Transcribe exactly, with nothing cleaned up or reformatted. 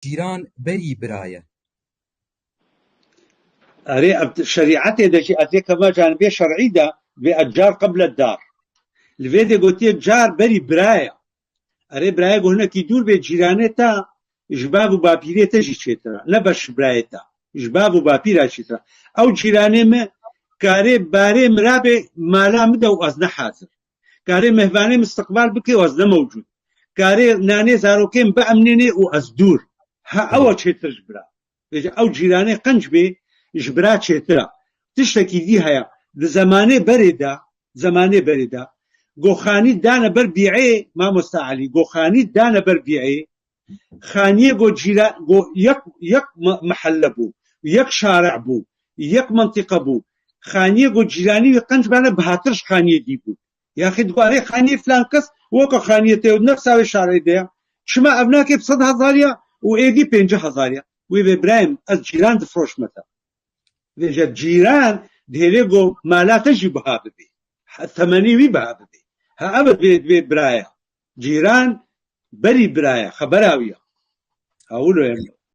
Cîran berî bira ye. Erê, ev şerîetê de jî ez ê kevime canibê şer'î de, vê car qeble dar. Li vê de gotiye car berî biraya. Erê, biraya go hinekî dûr bê, cîranê te ji bav û bapîrê te jî çêtir e. Ne beş birayê te. Ji bav û bapîra çêtir e. Ew cîranê me karê barê min rabê mala min de û ez ne hazir. Karê mehvanê min istiqbal bike û ez ne mewcûd. Karê nanê zarokê min biemnênê û ez dûr. Ha, ew e çêtir ji bira. Vêca ew cîranê qenc bê, ji bira çêtir e. Tiştekî dî heye. Di zemanê berê de, zemanê berê de, go xanî dane ber bî'ê, mamosta Elî, go xanî dane ber bî'ê, xaniyê go cîra-, go yek, yek me-, mehelle bû, yek şare bû, yek mentiqe bû. Xaniyê go cîranî wî qenc bane, bihatir ji xaniyê dî bû. Yaxî digo, erê, xaniyê filan kes, weke xaniyê te, nefsa wê şarê de ya. Çima ev nake bi sed hezar ya û êdî pêncî hezar ya? Wê vê birayê min, ez cîran difroşme te. Vêca cîran dihêlê go mala te jî biha bibê. He, temenê wî biha bibê. Ha, ev e vê, vê biraya. Cîran berî biraya, xebera wî ya. Ha, wilo em.